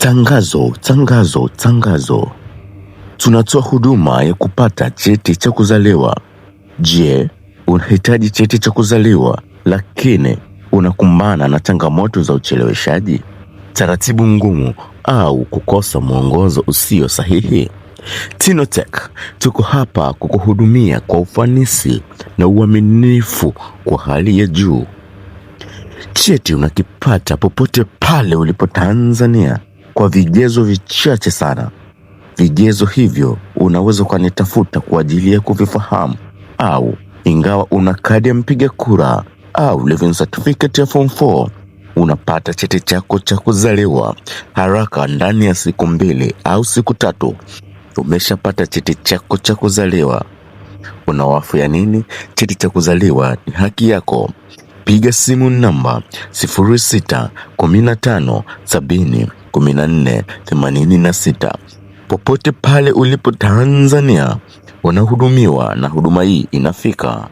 Tangazo, tangazo, tangazo! Tunatoa huduma ya kupata cheti cha kuzaliwa. Je, unahitaji cheti cha kuzaliwa lakini unakumbana na changamoto za ucheleweshaji, taratibu ngumu, au kukosa mwongozo usio sahihi? Tinotech tuko hapa kukuhudumia kwa ufanisi na uaminifu kwa hali ya juu. Cheti unakipata popote pale ulipo Tanzania kwa vigezo vichache sana. Vigezo hivyo unaweza ukanitafuta kwa ajili ya kuvifahamu, au ingawa una kadi ya mpiga kura au living certificate ya form 4 unapata cheti chako cha kuzaliwa haraka ndani ya siku 2 au siku 3. Umeshapata cheti chako cha kuzaliwa. Una hofu ya nini? Cheti cha kuzaliwa ni haki yako. Piga simu namba 06 15 70 14 86. Popote pale ulipo Tanzania, unahudumiwa na huduma hii inafika.